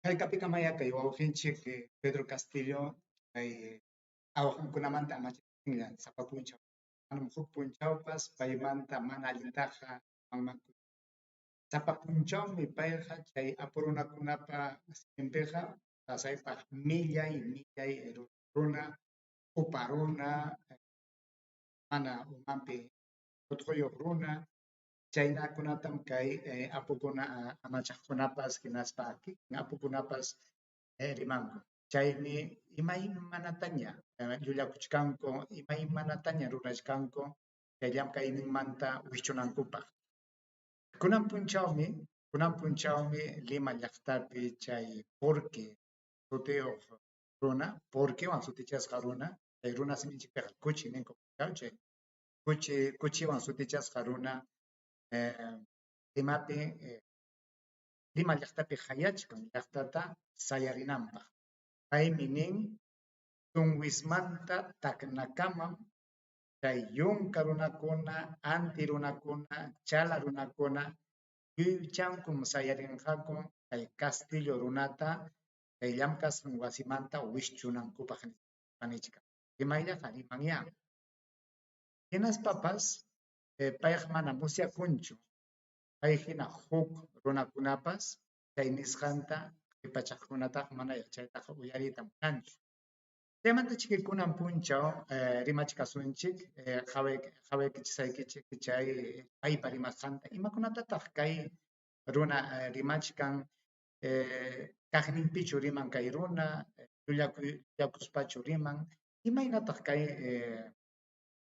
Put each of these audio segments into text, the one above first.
Haykapikamayá kay wawqinchik Pedro Castillo kay awqankunamanta amachastinlla sapa punchaw, manam huk punchawpas paymanta mana allintaqa rimanmanku. Sapa punchawmi payqa chay apu runakunapa siminpiqa pasaypaq millay millay runa, upa runa, mana umanpi qutquyuq runa, chaynakunatam kay apukuna amachaqkunapas hinaspa kikin apukunapas rimanku. Chaymi imaymanataña llullakuchkanku, imaymanataña rurachkanku chay llamk'ayninmanta wischunankupaq. Kunan punchawmi, kunan punchawmi Lima llaqtapi chay Porqui sutiyuq runa, Porquiwan sutichasqa runa, chay runa siminchikpiqa kuchi ninku chay kuchi kuchiwan sutichasqa runa Limapi Lima llaqtapi qayachkan llaqtata sayarinanpaq. Paymi nin Tunwismanta Tacnakamam chay yunka runakuna, anti runakuna, chala runakuna lluychankum sayarinqaku kay Castillo runata kay llamk'asqan wasimanta wischunankupaq nispa nichkan. Rimayllaqa rimanyá. Hinaspapas payqa mana musyakunchu pay hina huk runakunapas chay nisqanta qhipachaqkunataqa mana chaytaqa uyariyta munanchu. Chaymanta chiki kunan punchaw rimachkasunchik qhawaykichisaykichik chay paypa rimasqanta imakunatataq kay runa rimachkan kaqninpichu riman kay runa llullakuspachu riman imaynataq kay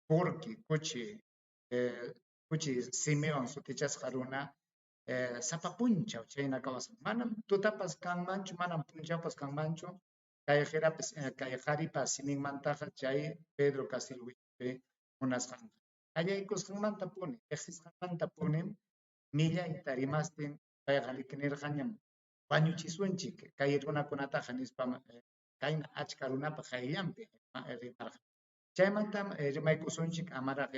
Porqui kuchi kuchi simiwan sutichasqa runa sapa punchaw chayna kawsan manam tutapas kanmanchu manam punchawpas kanmanchu kay qirapas kay qharipa siminmantaqa chay Pedro Castillo munasqanqa qallaykusqanmantapuni riqsisqanmantapunim millayta rimastin payqa nirqañam wañuchisunchik kay runakunataqa nispam kayna achka runapa qayllanpi rimarqa. Chaymantam rimaykusunchik amaraq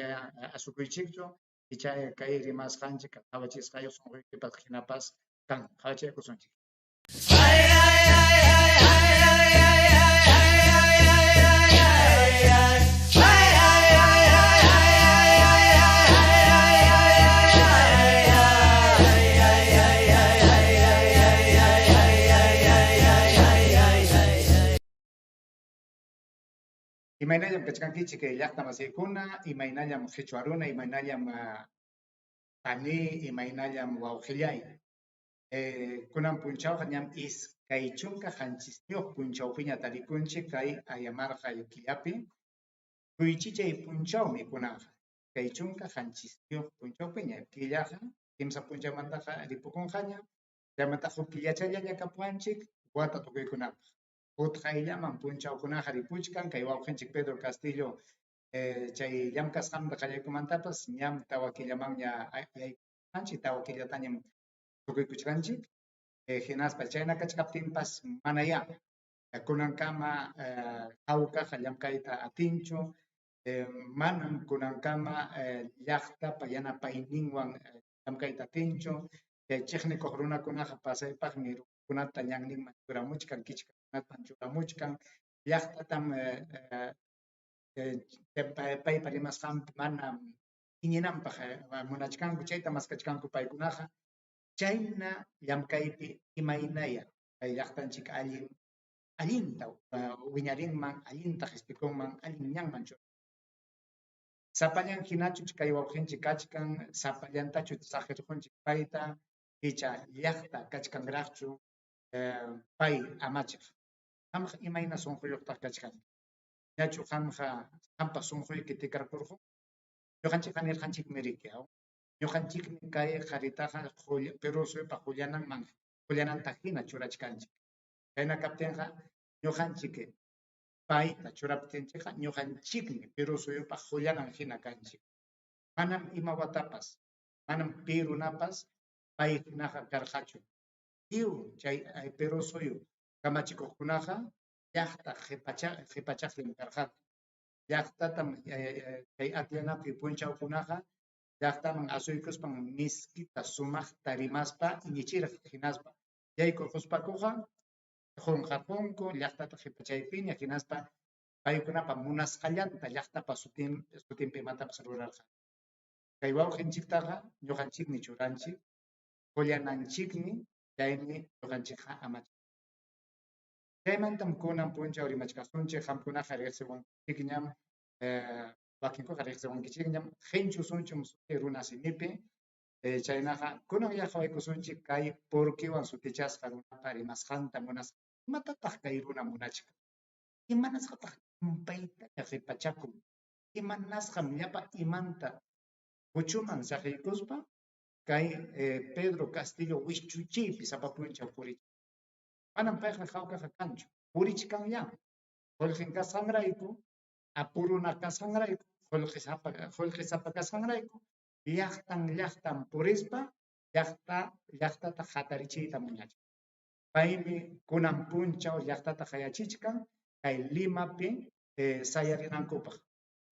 asukuychikchu icha kay rimasqanchik qhawachisqayuq sunquykipas hinapas kan qhawachaykusunchik. Imaynallam kachkankichik llaqta masiykuna, imaynallam qhichwa runa, imaynallam pani, imaynallam wawqillay. Kunan punchawqa ñam 27 punchawpiña tarikunchik kay ayamarqay killapi. Kuychichay punchawmi kunanqa, 27 punchawpiña killaqa 3 punchawmantaqa ripukunqaña, chaymanta huk killachallaña kapuwanchik wata tukuykunapaq. Utqayllaman punchawkunaqa ripuchkan kay wawqinchik Pedro Castillo chay llamk'asqanta qallaykumantapas ñam 4 killamanña yaykurqanchik, 4 killatañam tukuykuchkanchik. Hinaspa chayna kachkaptinpas manayá kunankama hawkaqa llamk'ayta atinchu, manam kunankama llaqtapa yanapayninwan llamk'ayta atinchu. Chay chiqnikuq runakunaqa pasaypaqmi runakunata ñanninman churamuchkan, kichkakunatan churamuchkan, llaqtatam paypa rimasqanpi mana iñinanpaq munachkanku, chayta maskachkanku paykunaqa. Chayna llamk'aypi imaynaya kay llaqtanchik allin allinta wiñarinman, allinta qispikunman, allin ñanman churan. Sapallan hinachu kay wawqinchik kachkan, sapallantachu saqirqunchik payta, icha llaqta kachkanraqchu pay amachiq. Qamqa imayna sunquyuqtaq kachkanki? Ñachu qamqa qampa sunquyki tikrapurqun? Ñuqanchikqa nirqanchikmi riki, aw? Ñuqanchikmi kay qharitaqa Perú suyupa qullananman qullananta hina churachkanchik. Chayna kaptinqa ñuqanchik payta churaptinchikqa ñuqanchikmi Perú suyupa qullanan hina kanchik. Manam ima watapas, manam pi runapas pay hinaqa karqachu. Lliw chay Perú suyu kamachikuqkunaqa llaqta qhipachaqllam karqaku. Llaqtatam chay akllanappi punchawkunaqa llaqtaman asuykuspan miskita sumaqta rimaspa iñichirqa hinaspa yaykurquspakuqa qunqarqunku llaqtata qhipachaypiña, hinaspa paykunapa munasqallanta llaqtapa sutinpi imatapas rurarqanku. Kay wawqinchiktaqa ñuqanchikmi churanchik, qullananchikmi, chaymi ñuqanchikqa amachanchik. Chaymantam kunan punchaw rimachkasunchik, qamkunaqa riqsiwankichikñam, wakinkuqa riqsiwankichikñam, qinchu sunchum suti runa simipi, chaynaqa kunan yaqawaykusunchik kay purkiwan sutichasqa runapa rimasqanta munasqa. Imatataq kay runa munachkan? Imanasqataq llumpaytaña qipachakun? Imanasqam llapa imanta kuchuman saqiykuspa kay Pedro Castillo wischuchiypi sapa punchaw purichkan? Manam payqa hawkaqa kanchu, purichkanllam. Qullqin kasqanrayku, apuruna kasqanrayku, qullqisapa kasqanrayku, llaqtan llaqtan purispa llaqtata hatarichiyta munachkan. Paymi kunan punchaw llaqtata qayachichkan kay Limapi sayarinankupaq.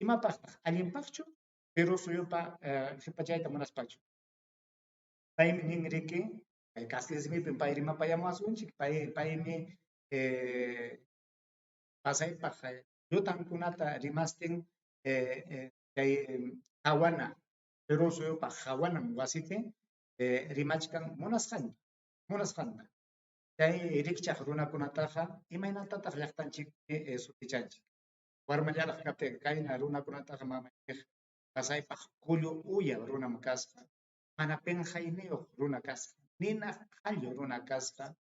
Imapaqtaq? Allinpaqchu? Perú suyupa qipachayta munaspachu? Paymi nin riki, kay castilla simipim pay rimapayamuwasunchik, paymi pasaypaq llutankunata rimastin kay hawana, Perú suyupa hawanan wasipi rimachkan munasqanta. Chay rikchaq runakunataqa imaynatataq llaqtanchikpi sutichanchik? Warmallaraq kaptin kayna runakunataqa mamayniq pasaypaq kullu uya runam kasqa, mana pinqayniyuq runa kasqa, nina qallu runa kasqa,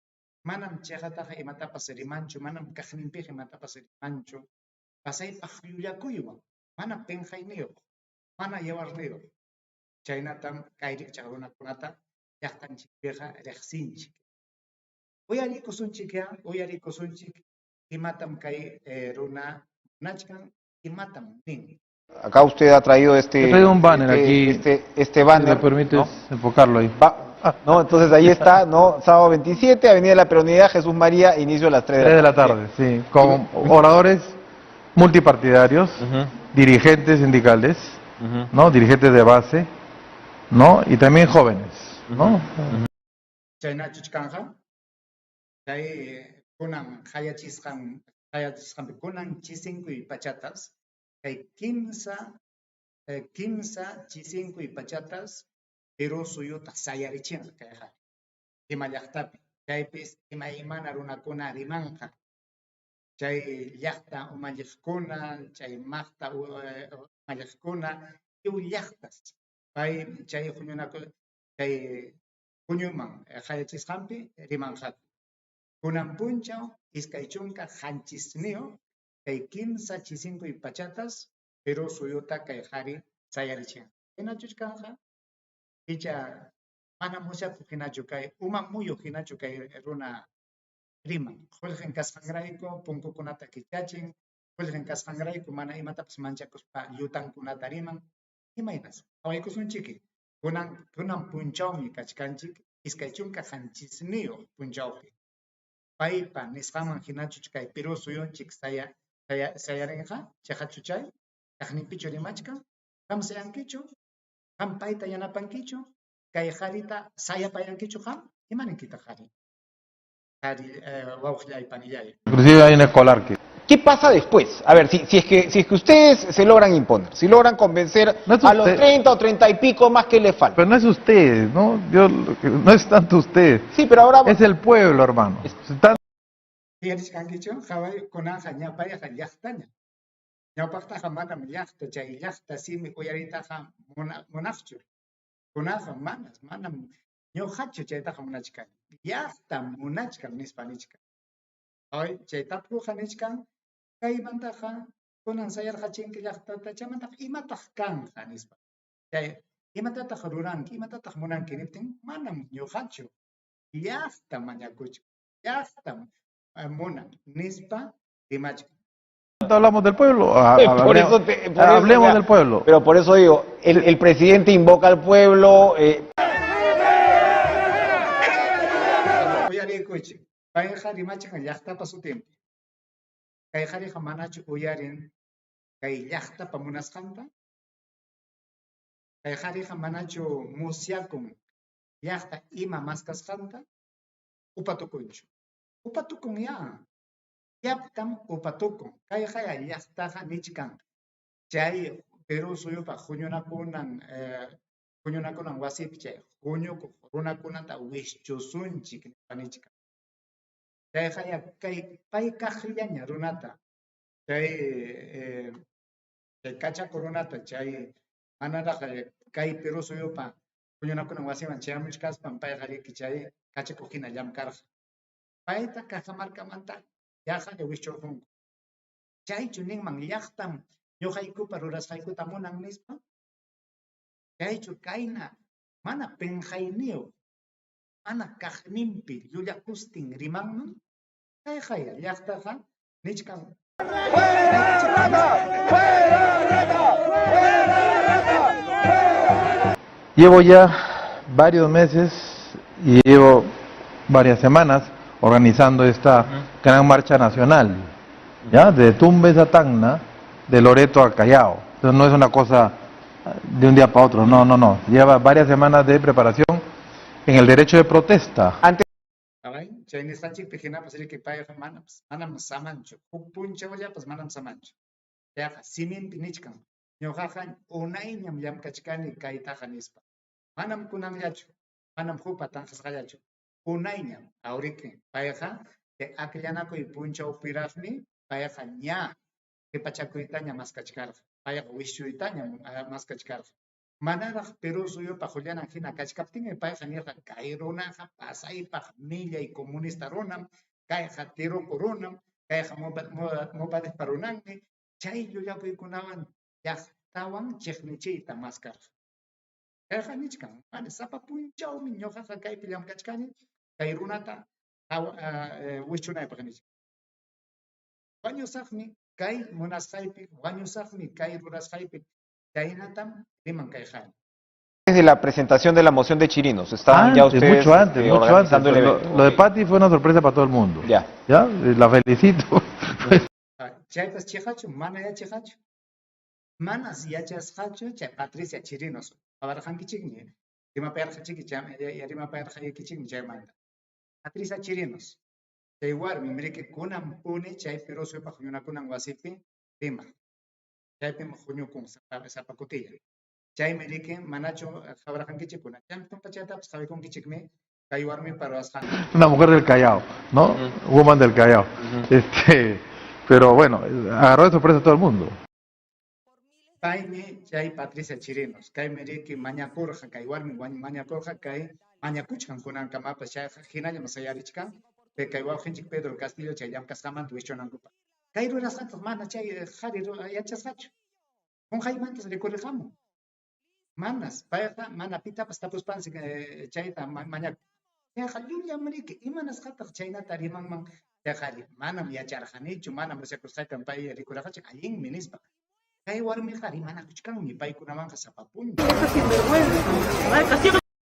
manam chiqataqa imatapas rimanchu, manam kaqninpiqa imatapas rimanchu, pasaypaq llullakuywan, mana pinqayniyuq, mana yawarniyuq. Chaynatam kay rikchaq runakunata llaqtanchikpiqa riqsinchik. Uyarikusunchikyá, uyarikusunchik imatam kay runa munachkan, imatam nin. Acá usted ha traído este, He traído un banner aquí. Este banner, Si me permites, ¿no? enfocarlo ahí. Va, ¿no? Entonces ahí está, ¿no? Sábado 27, Avenida de la Peronidad, Jesús María, inicio a las 3 de 3 de la tarde, sí. Con oradores multipartidarios, dirigentes sindicales, ¿no? Dirigentes de base, ¿no? Y también jóvenes, ¿no? Chaynachu kanja, chay kunan hayachisqanpi kunan chisinkuy pachatas, kay kimsa chisinkuy pachatas Perú suyuta sayarichinqa kayqa Lima llaqtapi, chaypis imaymana runakuna rimanqa, chay llaqta umalliqkuna, chay maqta umalliqkuna, lliw llaqtas pay chay huñunaku chay huñuman hayachisqanpi rimanqaku. Kunan punchaw 27 kay kimsa chisinkuy pachatas Perú suyuta kay qhari sayarichinqa. Chaynachuch kanqa? Icha mana musyakuq hinachu kay uma muyuq hinachu kay runa riman. Qullqin kasqanrayku punkukunata kichachin, qullqin kasqanrayku mana imatapas manchakuspa llutankunata riman. Imaynas? Qhawaykusunchiki. Kunan punchawmi kachkanchik 27 punchawpi. Paypa nisqanman hinachu kay Perú suyunchik sayarinqa? Chiqachu chay? Kaqninpichu rimachkan? Qam sayankichu? Qam payta yanapankichu? Kay qharita sayapayankichu qam? Imaninkitaq qhari? Qhari, wawqillay, panillay. Inclusive hay un escolar que... ¿Qué pasa después? A ver, si es que ustedes se logran imponer, si logran convencer No es a los usted. 30 o 30 y pico más que le falta. Pero no es ustedes, ¿no? Yo, no es tanto ustedes. Sí, pero ahora... Es el pueblo, hermano. Es Están... Yachachkankichu, qhaway kunanqa ñapayqa llaqtaña. Ñawpaqtaqa manam llaqta, chay llaqta simi uyariytaqa munaqchu. Kunanqa manam ñuqachu chaytaqa munachkani. Llaqta munachkan nispa nichkan. Ay, chay tapuqa nichkan, kaymantaqa kunan sayarqachinki llaqtata, chaymantaqa imataq kanqa nispa. Chay imatataq ruranki, imatataq munanki niptin, manam ñuqachu. Llaqta mañakuchkan, llaqta munan nispa rimachkan. Hablamos del pueblo, Por eso te, por eso, hablemos o sea, del pueblo. Pero por eso digo, el presidente invoca al pueblo. Uyariykuchik, payqa rimachkan llaqtapa sutinpi. Kay qhariqa manachu uyarin kay llaqtapa munasqanta? Kay qhariqa manachu musyakun llaqta ima maskasqanta? Upatukunchu. Upa tukunyá. Llaqtam upa tukun. Kayqaya llaqtaqa nichkan. Chay Perú suyupaq huñunakunan huñunakunan wasipi chay huñukuq runakunata wischusunchik nispa nichkan. Chayqaya kay pay kaqllaña runata chay chay kachaku runata chay manaraq kay Perú suyupa huñunakunan wasiman chayamuchkaspan payqa riki chay kachakuq hina llamkarqa. Payta Cajamarcamanta yaqalla wischurqunku. Chaychu ninman llaqtam ñuqaykupa rurasqaykuta munan nispa? Chaychu kayna mana pinqayniyuq, mana kaqninpi llullakustin rimanman? Kayqaya llaqtaqa nichkan. Llevo ya varios meses y llevo varias semanas organizando esta gran marcha nacional, ¿ya? De Tumbes a Tacna, de Loreto a Callao. Entonces no es una cosa de un día para otro, no, no, no. Lleva varias semanas de preparación en el derecho de protesta. Antes Qaway, chay nisqanchikpi hinapas riki payqa manam manam samanchu, huk punchawllapas manam samanchu. Chayqa siminpi nichkan, ñuqaqa unayñam llamkachkani kaytaqa nispa. Manam kunanllachu, manam hukpa tanqasqallachu, unayñam. Awriki payqa chay akllanakuy punchawpiraqmi payqa ña qipachakuytaña maskachkarqa, payqa wischuytaña maskachkarqa. Manaraq Perú suyupa qullanan hina kachkaptinmi payqa nirqa kay runaqa pasaypaq millay comunista runam, kayqa tiruku runam, kayqa Movadefpa runanmi, chay llullakuykunawan llaqtawan chiqnichiyta maskarqa. Kayqa nichkan, mana sapa punchawmi ñuqaqa kaypi llamkachkani, kay runata wischunaypaq nichkan. Wañusaqmi kay munasqaypi, wañusaqmi kay rurasqaypi, chaynatam riman kay qhari. De la presentación de la moción de Chirinos, estaban ya Antes, ustedes, mucho antes, mucho antes. organizando el Lo, evento. lo de Patty fue una sorpresa para todo el mundo. Ya. ¿Ya? La felicito. Chaypas chiqachu, mana yachiqachu. Manas yachasqachu chay Patricia Chirinos. Qawarqankichikmi, rimapayarqanchikmi, rimapayarqaykichikmi chaymanta. Patricia Chirinos. Chay warmi riki kunanpuni chay Perú suyupaq huñunakunan wasipi rimaq. Chaypim huñukun sapa kutilla. Chaymi riki manachu qawarqankichik kunan. Chaytapas qawaykunkichikmi kay warmipa ruwasqanta. Una mujer del Callao, ¿no? Woman del Callao. Pero bueno, agarró de sorpresa a todo el mundo. Paymi chay Patricia Chirinos, kaymi riki mañakurqa, kay warmi mañakurqa, kay mañakuchkan kunankamapas chayqa hinallam sayarichkan, kay wawqinchik Pedro Castillo chay llamkasqamanta wischunankupaq. Kay rurasqantas mana chay qhari yachasqachu. Qunqaymantas rikuriqamun. Manas, payqa mana pitapas tapuspansi chayta mañakun. Chayqa llullam riki, imanasqataq chaynata rimanman chay qhari, manam yacharqanichu, manam musyakusqaytam pay rikuraqachik, allinmi nispa. Kay warmiqa rimanakuchkanmi paykunawanqa sapa punchaw.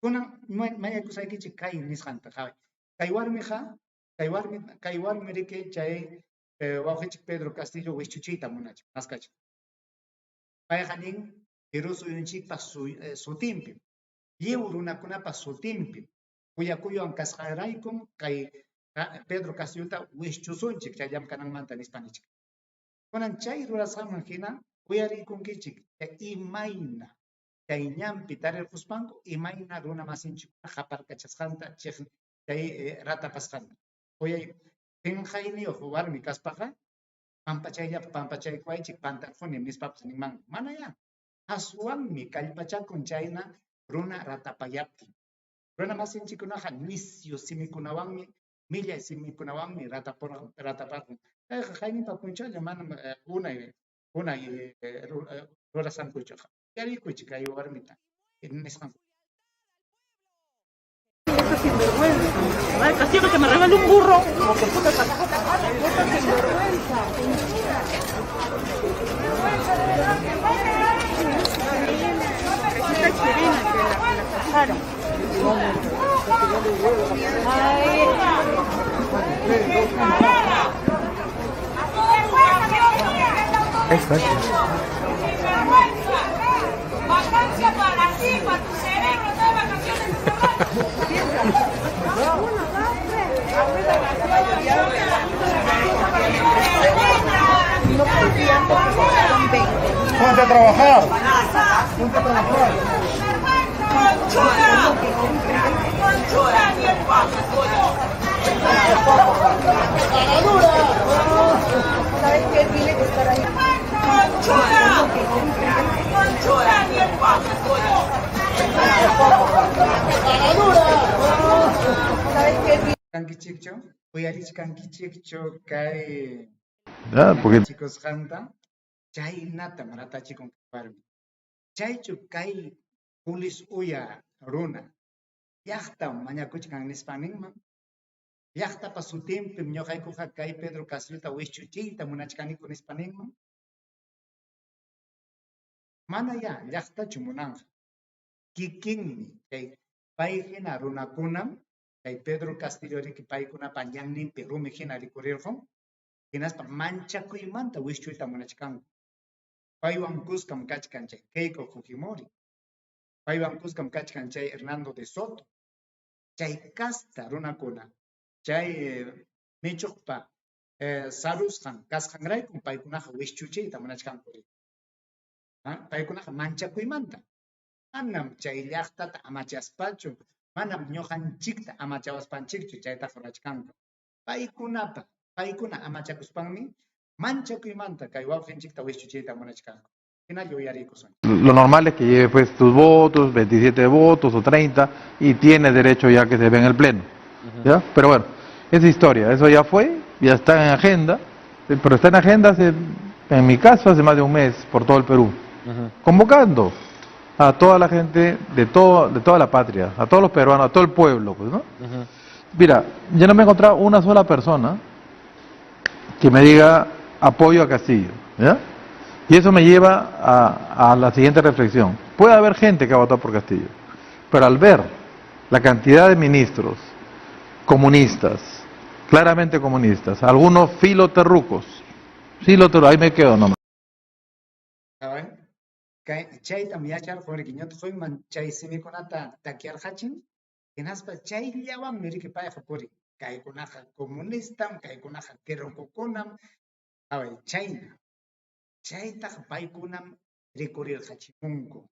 Kunan mañakusaykichik kay nisqanta qhaway. Kay warmiqa, kay warmi, kay warmi riki chay wawqinchik Pedro Castillo wischuchiyta munachin, maskachin. Payqa nin Perú suyunchikpa sutinpi, lliw runakunapa sutinpi, kuyakuywan kasqanraykum kay Pedro Castillota wischusunchik chay llamkananmanta nispa nichik. Kunan chay rurasqanman hina uyarikunkichik imayna chay ñanpi tarirquspanku imayna runa masinchikkuna qaparkachasqanta chay ratapasqanta. Uyay pinqayniyuq warmi kaspaqa pampachayllapa pampachaykuwaychik pantarquni nispapas ninmanku. Manayá, aswanmi kallpachakun chayna runa ratapayaptin. Runa masinchikkunaqa nisyu simikunawanmi, millay simikunawanmi rataparqun. Kayqa hayninpa punchawlla manam unay unay rurasqankuchu. Uyarikuychik kay warmita nisqanku. Sinvergüenza. Ay, Castillo que me regale un burro. Como que puta puta sinvergüenza. Esta chirina que la casaron. Ay. Es fuerte. Vacancia para ti, para tu cerebro, no hay vacaciones. Uno, dos, tres. Ponte a trabajar. Ponte a trabajar. ¡Conchuda! ¡Conchuda! ¡Ni el pozo es tuyo! ¡Conchuda! ¡Conchuda! ¡Ni el pozo es tuyo! Kankichikchu, uyarichkankichikchu kay ¿Ya? Porque chikusqanta chaynatam ratachikun warmi. Chaychu kay pulis uya runa llaqtam mañakuchkan nispa ninman. Llaqtapa sutinpim ñuqaykuqa kay Pedro Castillota wischuchiyta munachkaniku nispa ninman. Mana ya llaqtachu munanqa. Kikinmi chay pay hina runakunam chay Pedro Castillo riki paykunapa ñanninpi rumi hina rikurirqun hinaspa manchakuymanta wischuyta munachkanku. Paywan kuskam kachkan chay Keiko Fujimori. Paywan kuskam kachkan chay Hernando de Soto. Chay casta runakuna, chay michuqpa sarusqan kasqanraykum paykunaqa wischuchiyta munachkanku. Paykunaqa manchakuymanta. Manam chay llaqtata amachaspachu, manam ñuqanchikta amachawaspanchikchu chaytaqa rurachkanku. Paykunapa, paykuna amachakuspanmi manchakuymanta kay wawqinchikta wischuchiyta munachkanku. Hinalla uyariykusun. Lo normal es que lleve pues tus votos, 27 votos o 30, y tiene derecho ya que se ve en el pleno. ¿Ya? Pero bueno, es historia, eso ya fue, ya está en agenda, pero está en agenda hace, en mi caso, hace más de un mes por todo el Perú, convocando a toda la gente de toda la patria, a todos los peruanos, a todo el pueblo, pues, ¿no? Mira, yo no me he encontrado una sola persona que me diga apoyo a Castillo, ¿ya? Y eso me lleva a la siguiente reflexión. Puede haber gente que ha votado por Castillo, pero al ver la cantidad de ministros comunistas, claramente comunistas, algunos filoterrucos, ahí me quedo nomás. Chaytam yacharqun riki ñutquyman chay simikunata takyarqachin, hinaspa chayllawanmi riki payqa purin. Kaykunaqa comunistam, kaykunaqa qirukukunam, chayna. Chaytaq paykunam rikurirqachimunku.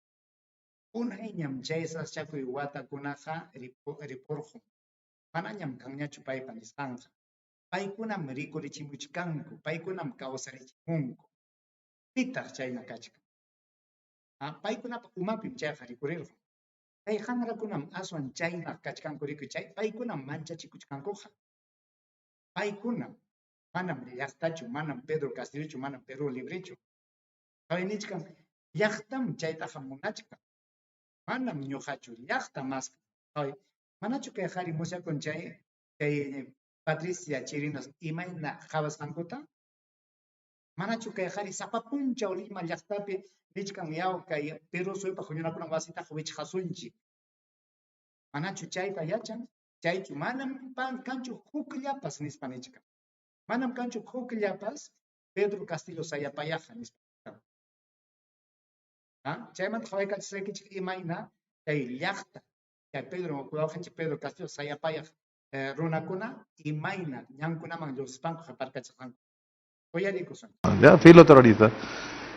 Unayñam chay sasachakuy watakunaqa ripurqun. Manañam kanñachu paypa nisqanqa. Paykunam rikurichimuchkanku, paykunam kawsarichimunku. Pitaq chayna kachkan? Paykunapa umapim chayqa rikurirqun. Kay qanrakunam aswan chayna kachkanku rikuy, chay paykunam manchachikuchkankuqa. Paykunam, manam llaqtachu, manam Pedro Castillochu, manam Perú Librechu. Qawaynichkan, llaqtam chaytaqa munachkan. Manam ñuqachu, llaqta maskan. Manachu kay qhari musyakun chay Patricia Chirinos imayna qhawasqankuta? Manachu kay qhari sapa punchaw Lima llaqtapi nichkan yaw kay Perú suyupaq huñunakunan wasitaqa wichqasunchik? Manachu chayta yachan? Chaychu manam kanchu hukllapas nispa nichkan. Manam kanchu hukllapas Pedro Castillo sayapayaqa nispa. Chaymanta qhawaykachisqaykichik imayna chay llaqta, chay Pedro, wawqinchik Pedro Castillo sayapayaq runakuna imayna ñankunaman lluqsispanku qaparkachisqanku. Uyariykusun. Ya, filoterrorista.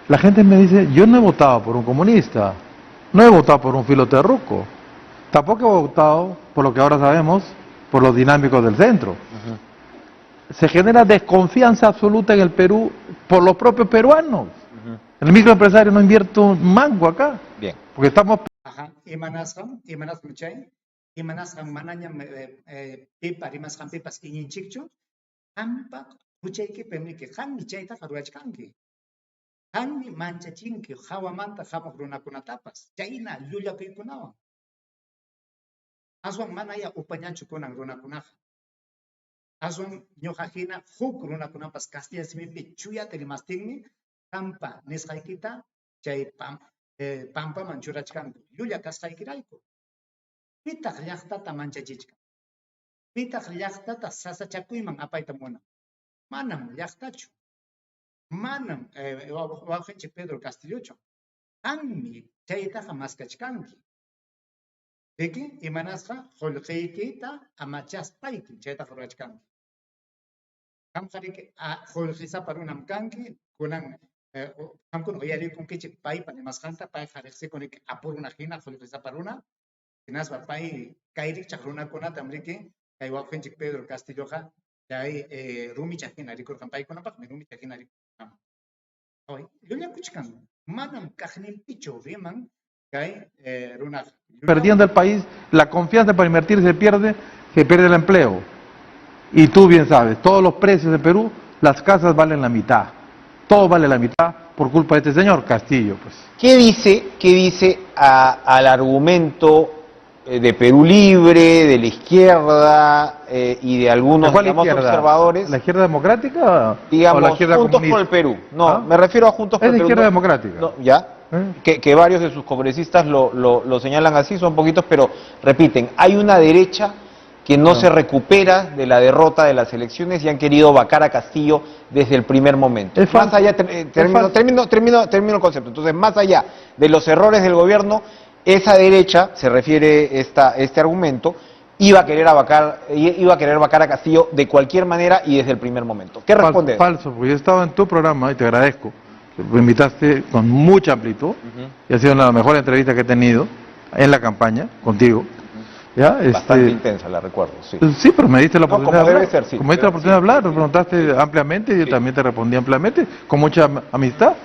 La gente me dice, yo no he votado por un comunista, no he votado por un filoterruco, tampoco he votado, por lo que ahora sabemos, por los dinámicos del centro. Se genera desconfianza absoluta en el Perú por los propios peruanos. El microempresario no invierte un mango acá. Bien. Porque estamos... Ajá. Imanasqam, imanasqam chay, imanasqam manañam pipa rimasqam pipas iñinchikchu, qampa huchaykipim niki, qammi chaytaqa ruwachkanki. Qammi manchachinki hawamanta hamuq runakunatapas, chayna llullakuykunawan. Aswan manaya upañachu kunan runakunaqa. Aswan ñuqa hina huk runakunapas castilla simipi chuyata rimastinmi qampa nisqaykita chay pampaman churachkanku, llulla kasqaykirayku. Pitaq llaqtata manchachichkan? Pitaq llaqtata sasachakuyman apayta munan? Manam llaqtachu. Manam wawqinchik Pedro Castillochu. Qammi chaytaqa maskachkanki. Riki, imanasqa qullqiykita amachaspayki chaytaqa rurachkanki. Qamqa riki qullqisapa runam kanki, kunan Qamkuna uyarikunkichik paypa rimasqanta, payqa riqsikun riki apu runa hina, qullqisapa runa, hinaspa pay kay rikchaq runakunatam riki kay wawqinchik Pedro Castilloqa chay rumicha hina rikurqan, paykunapaqmi rumicha hina rikurqan. Llullakuchkan, manam kaqninpichu riman kay runaqa. Perdiendo el país, la confianza para invertir se pierde, se pierde el empleo. Y tú bien sabes, todos los precios de Perú, las casas valen la mitad. Todo vale la mitad por culpa de este señor Castillo, pues. ¿Qué dice al argumento de Perú Libre, de la izquierda y de algunos, ¿Cuál digamos, izquierda? observadores? ¿La izquierda democrática o Digamos, la izquierda Juntos comunista? por el Perú. No, ¿Ah? me refiero a Juntos por Es el la Perú. izquierda No, democrática. No, ya. ¿Eh? Que varios de sus congresistas lo señalan así, son poquitos, pero repiten, hay una derecha que no se recupera de la derrota de las elecciones y han querido vacar a Castillo desde el primer momento. Es falso. Más allá, Es termino, falso. termino, termino, termino el concepto. Entonces, más allá de los errores del gobierno, esa derecha, se refiere este argumento, iba a querer iba a querer vacar a Castillo de cualquier manera y desde el primer momento. ¿Qué responde? Falso, porque yo estaba en tu programa y te agradezco. Me invitaste con mucha amplitud y ha sido la mejor entrevista que he tenido en la campaña contigo. ¿Ya? Bastante intensa, la recuerdo, sí. Sí, pero me diste la No, oportunidad como de debe hablar. ser, sí. Como me diste la Sí, oportunidad de hablar, sí, me preguntaste ampliamente y yo Sí. también te respondí ampliamente, con mucha amistad,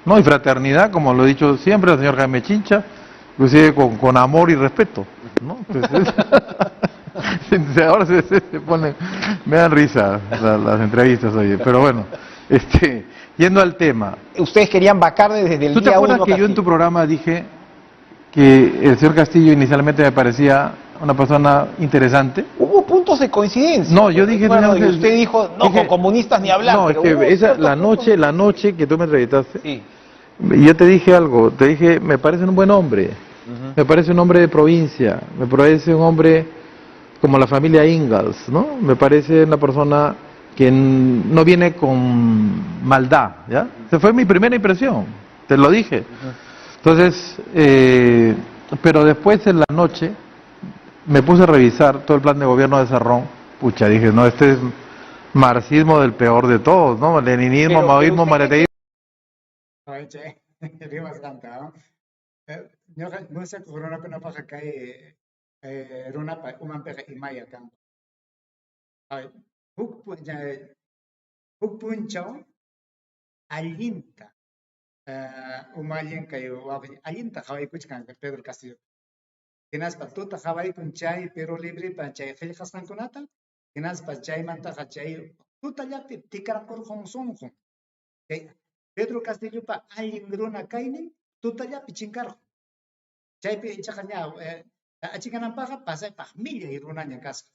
¿no? Y fraternidad, como lo he dicho siempre al señor Jaime Chincha, inclusive con amor y respeto, ¿no? Entonces, ahora se ponen, me dan risa las entrevistas, oye, pero bueno, yendo al tema. Ustedes querían vacar desde el ¿Tú te día acuerdas uno que yo en Castillo? tu programa dije que el señor Castillo inicialmente me parecía una persona interesante? Hubo puntos de coincidencia. No, yo dije, Recuerdo, no, y usted dijo, no, dije, con comunistas ni hablar. No, es pero que hubo esa, ciertos la puntos noche, la noche que tú me entrevistaste, Sí. yo te dije algo, te dije, me parece un buen hombre, me parece un hombre de provincia, me parece un hombre como la familia Ingalls, ¿no? Me parece una persona que no viene con maldad, ¿ya? Esa fue mi primera impresión, te lo dije. Entonces, pero después en la noche me puse a revisar todo el plan de gobierno de Cerrón. Pucha, dije, no, este es marxismo del peor de todos, ¿no? Leninismo, Pero maoísmo, usted mariateísmo. Oye, che, rimasqanta, ¿no? Ñuqa musyakuq runakunapaqqa kay runapa umanpiqa imaya kan. Huk punchaw allinta umallin kay wawqi allinta qhawaykuchkan Pedro Castillo. Hinaspa tuta qhawaykun chay Perú Librepa chay qillqasqankunata, hinaspa chaymantaqa chay tutallapi tikrakurqun sunqun. Chay Pedro Castillopa allin runa kaynin tutallapi chinkarqun. Chaypi ichaqa ña achikananpaqqa pasaypaq millay runaña kasqa.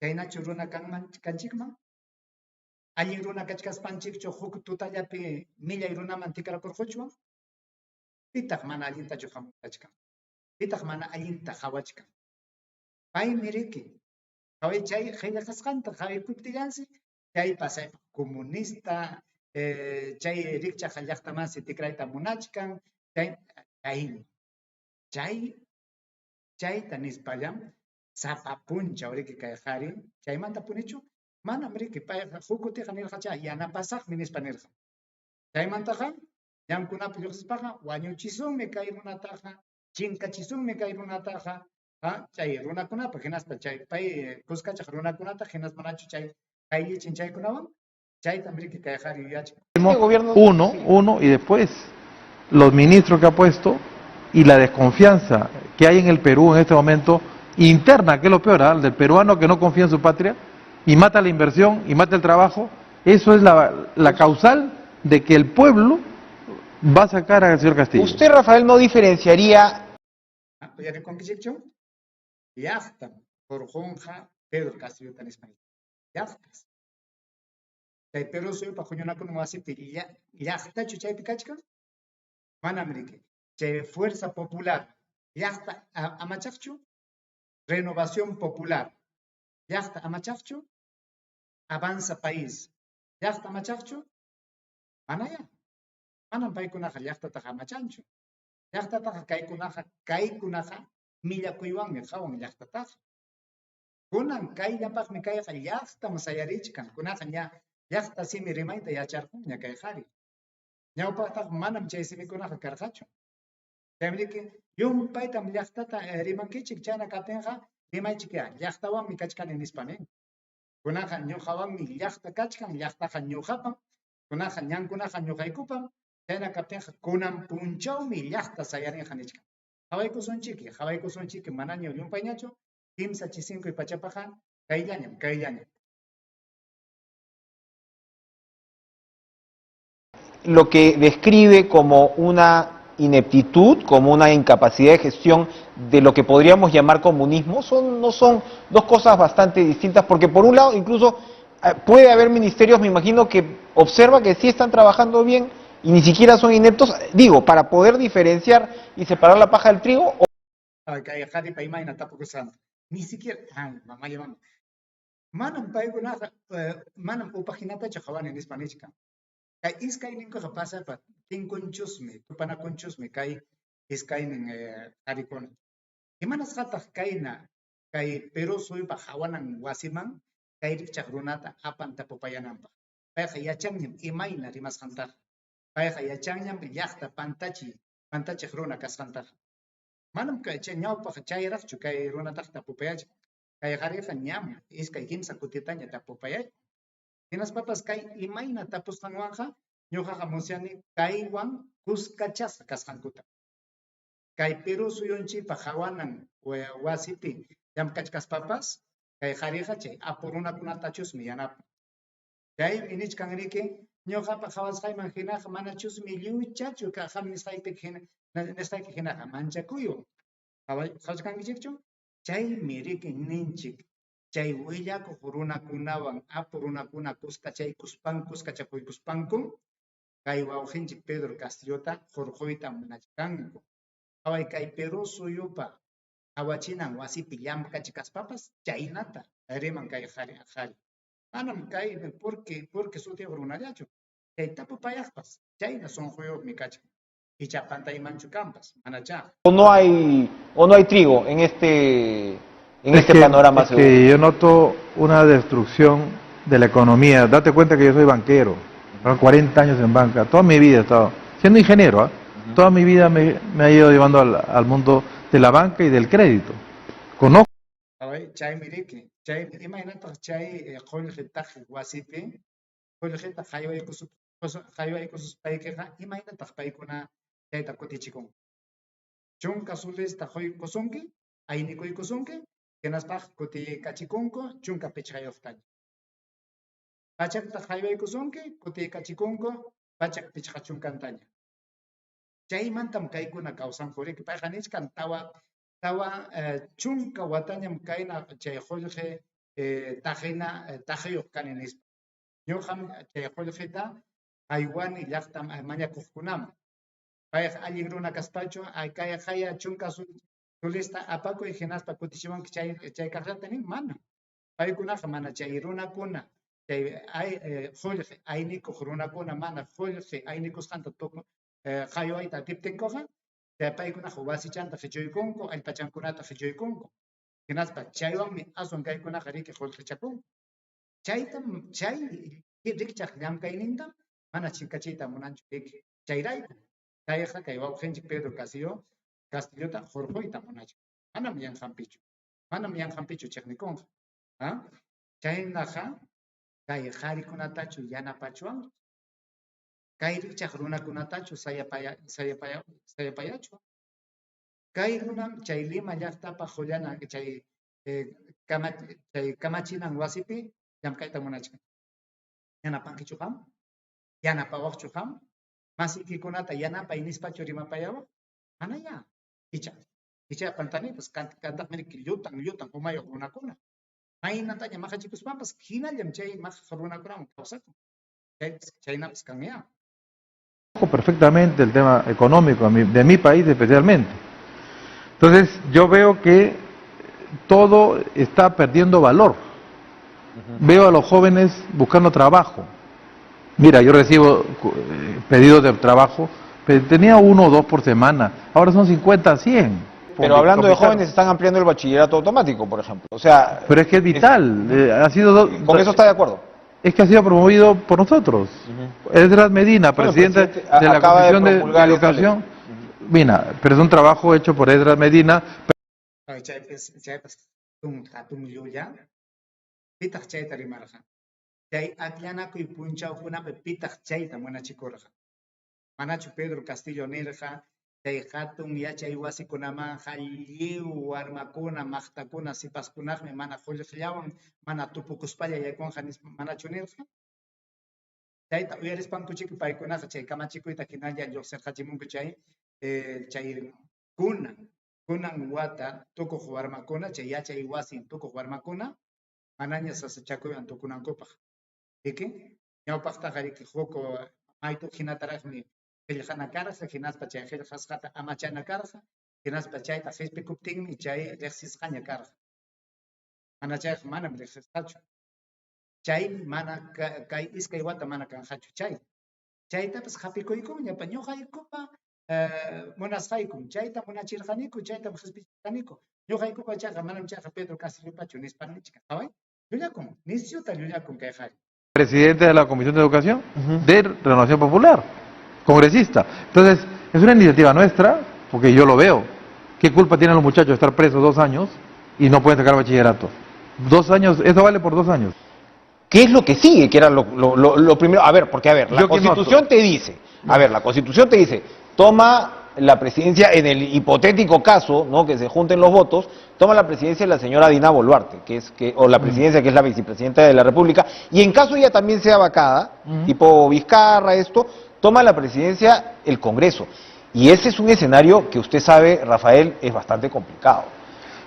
Chaynachu runa kanman kanchikman? Allin runa kachkaspanchikchu huk tutallapi millay runaman tikrakurquchwan? Pitaq mana allintachu hamutachkan? Pitaq mana allinta qhawachkan? Paymi riki. Qhaway chay qillqasqanta qhawaykuptillansi chay pasaypaq comunista, chay rikchaq llaqtamansi tikrayta munachkan, chay chay chayta nispallam sapa punchaw riki kay qhari chaymanta punichu manam riki payqa huk kutiqa nirqacha yanapasaqmi nispa nirqa. Chaymantaqa ñankunapi lluqsispaqa wañuchisunmi kay runataqa, chinkachisunmi kay runataqa, chay runakunapa hinaspa chay pay kuskachaq runakunata hinaspa manachu chay ayllichin chaykunawan chaytam riki kay qhari yuyachkan. Este gobierno Uno, y después los ministros que ha puesto y la desconfianza que hay en el Perú en este momento interna, que es lo peor, ¿ah? El del peruano que no confía en su patria y mata la inversión y mata el trabajo, eso es la causal de que el pueblo va a sacar al señor Castillo. Usted, Rafael, no diferenciaría... Ah, ¿uyarikunkichikchu? Llaqtam hurqunqa Pedro Castillo nispa. Llaqtas. Chay Perú suyupa huñunakunan wasipi llaqtachu chaypi kachkan? Manam riki. Chay Fuerza Popular llaqta amachaqchu? Renovación Popular llaqta amachaqchu? Avanza País llaqta amachaqchu? Manaya. Manam paykunaqa llaqtataqa amachanchu. Llaqtataqa kaykunaqa millakuywanmi qhawan llaqtataqa. Kunan kayllapaqmi kayqa llaqtam sayarichkan. Kunaqa ña llaqta simi rimayta yacharqunña kay qhari. Ñawpaqtaqa manam chay simikunaqa karqachu. Chaymi llumpaytam llaqtata rimankichik, chayna kaptinqa rimaychikyá, llaqtawanmi kachkani nispa nin. Kunanqa ñuqawanmi llaqta kachkan, llaqtaqa ñuqapam, kunanqa ñankunaqa ñuqaykupam, chayna kaptinqa kunan punchawmi llaqta sayarinqa nichkan. Qawaykusunchiki, qawaykusunchiki, manaña llumpayñachu, kimsa chisinkuy pachapaqa kayllañam, kayllañam. Lo que describe como una ineptitud, como una incapacidad de gestión de lo que podríamos llamar comunismo, son, no son dos cosas bastante distintas, porque por un lado incluso puede haber ministerios, me imagino, que observa que sí están trabajando bien y ni siquiera son ineptos, digo, para poder diferenciar y separar la paja del trigo. Ni siquiera, ay, mamá, mamá. Manam paykunaqa, manam upahinatachu qhawani nispa nichkan. Kay iskayninkuqa pasaypa tinkunchusmi, tupanakunchusmi kay iskaynin qharikuna. Imanasqataq kayna kay Perú suyupa hawanan wasiman kay rikchaq runata apan tapupayananpaq? Payqa yachanñam imayna rimasqantaqa. Payqa yachanñam llaqta pantachiq runa kasqantaqa. Manam kay ñawpaq chayraqchu kay runataqa tapupayachkan. Kay qhariqa ñam iskay kimsa kutitaña tapupayachkan. Hinaspapas kay imayna tapusqanwanqa ñuqaqa musyani kaywan kuskachasqa kasqankuta. Kay Perú suyunchikpa hawanan wasipi llamk'achkaspapas kay qhariqa chay apu runakunatachusmi yanapan. Chaymi nichkan riki ñuqapa qhawasqayman hinaqa manachusmi lliwchachu qam nisqayki hinaqa manchakuywan. Qhawachkankichikchu? Chaymi riki ninchik chay willakuq runakunawan apu runakuna kuskachakuykuspanku kay wawqinchik Pedro Castillota hurquyta munachkanku. Qhaway kay Perú suyupa qhawachinan wasipi llamk'achkaspapas chaynata riman kay qhari. Manam kay porque sutiyuq runallachu. Chay tapupayaqpas chayna sunquyuqmi kachkan. Icha pantaymanchu kanpas, manachá. O no hay trigo en este panorama. Es que yo noto una destrucción de la economía. Date cuenta que yo soy banquero, 40 años en banca, toda mi vida he estado siendo ingeniero, ¿eh? Toda mi vida me ha ido llevando al mundo de la banca y del crédito. Conozco. Chaymi riki, chay imaynataq chay qullqitaq wasipi, qullqita haywaykususpaykiqa imaynataq paykuna chayta kutichikunku. Chunka solesta quykusunki, aynikuykusunki, hinaspaq kutiykachikunku chunka pichqayuqtaña. Pachakta haywaykusunki, kutiykachikunku pachak pichqa chunkantaña. Chaymantam kaykuna kawsanku riki. Payqa nichkan tawa chunka watañam kayna chay qullqi taqina taqiyuq kani nispa. Ñuqam chay qullqita haywani llaqta mañakuqkunaman. Payqa allin runa kaspachu kay haya chunka solista apakuy hinaspa kutichiwanki chay kaqllata nin? Mana. Paykunaqa mana chay runakuna chay qullqi aynikuq runakuna mana qullqi aynikusqanta haywayta atiptinkuqa chay paykunaqa wasichanta qichuykunku, allpachankunata qichuykunku. Hinaspa chaywanmi aswan kaykunaqa riki qullqichakunku. Chaytam chay rikchaq llamkaynintam mana chinkachiyta munanchu riki. Chayrayku kayqa kay wawqinchik Pedro Castillota hurquyta munachkan. Manam yanqanpichu. Manam yanqanpichu chiqnikunqa. Chaynaqa kay qharikunatachu yanapachuwan? Kay rikchaq runakunatachu sayapayachuwan? Kay runam chay Lima llaqtapa qullana chay kamachinan wasipi llamk'ayta munachkan. Yanapankichu qam? Yanapawaqchu qam? Masiykikunata yanapay nispachu rimapayawaq? Manayá. Icha pantanipas kantaqmi riki llutan umayuq runakuna. Maynataña maqachikuspanpas hinallam chay maqaq runakunawan kawsakun. Chaynapas kanyá. Perfectamente el tema económico de mi país especialmente. Entonces yo veo que todo está perdiendo valor. Veo a los jóvenes buscando trabajo. Mira, yo recibo pedidos de trabajo, pero tenía 1 o 2 por semana, ahora son 50, 100. Pero hablando de jóvenes, están ampliando el bachillerato automático, por ejemplo. O sea, pero es que es vital. Ha sido ¿Con eso está de acuerdo? Es que ha sido promovido por nosotros. Esdras Medina, Bueno, presidente presidente, de la acaba de Comisión de promulgar esa Educación. Mira, pero es un trabajo hecho por Esdras Medina. Chaypas chaypas hatun hatun llulla. Pitaq chayta rimarqa? Chay akllanakuy punchawkunapi pitaq chayta munachikurqa? Manachu Pedro Castillo nirqa chay hatun yachay wasikunamanqa lliw warmakuna, maqtakuna, sipaskunaqmi mana qullqillawan mana tupukuspalla yaykunqa nispa manachu nirqa? Chayta uyarispankuchiki paykunaqa chay kamachikuyta hinalla lluqsirqachimunku chay chay kunan kunan wata tukuq warmakuna, chay yachay wasin tukuq warmakuna manaña sasachakuywan tukunankupaq. Riki? Ñawpaqtaqa riki huk maytu hinataraqmi qillqana karqa, hinaspa chay qillqasqata amachana karqa, hinaspa chayta qispikuptinmi chay riqsisqaña karqa. Mana chayqa manam riqsisqachu. Chaymi mana kay iskay wata mana kanqachu chay. Chaytapas hapikuykunña, ñuqaykupa munasqaykum, chayta munachirqaniku, chaytam qispichirqaniku. Ñuqaykupa chayqa manam chayqa Pedro Castillopachu nispa nichkan. Qhaway, llullakun, nisyuta llullakun kay qhari. Presidente de la Comisión de Educación de Renovación Popular, congresista. Entonces, es una iniciativa nuestra, porque yo lo veo. ¿Qué culpa tienen los muchachos de estar presos 2 años y no pueden sacar bachillerato? 2 años, eso vale por 2 años. ¿Qué es lo que sigue? Que era lo primero. A ver, porque a ver, la Yo que noto. Constitución te dice, a ver, la Constitución te dice, toma la presidencia en el hipotético caso, ¿no?, que se junten los votos, toma la presidencia la señora Dina Boluarte, que es que, o la presidencia que es la vicepresidenta de la República, y en caso ella también sea vacada, tipo Vizcarra, esto, toma la presidencia el Congreso. Y ese es un escenario que usted sabe, Rafael, es bastante complicado.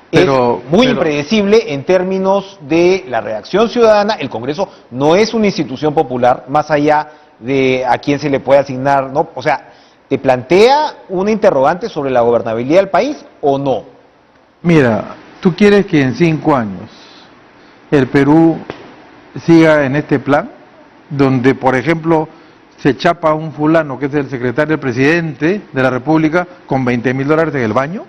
Pero, es muy impredecible en términos de la reacción ciudadana. El Congreso no es una institución popular, más allá de a quién se le puede asignar, ¿no? O sea, ¿te plantea una interrogante sobre la gobernabilidad del país o no? Mira, ¿tú quieres que en 5 años el Perú siga en este plan? Donde, por ejemplo, se chapa un fulano que es el secretario del presidente de la República con 20 mil dólares en el baño.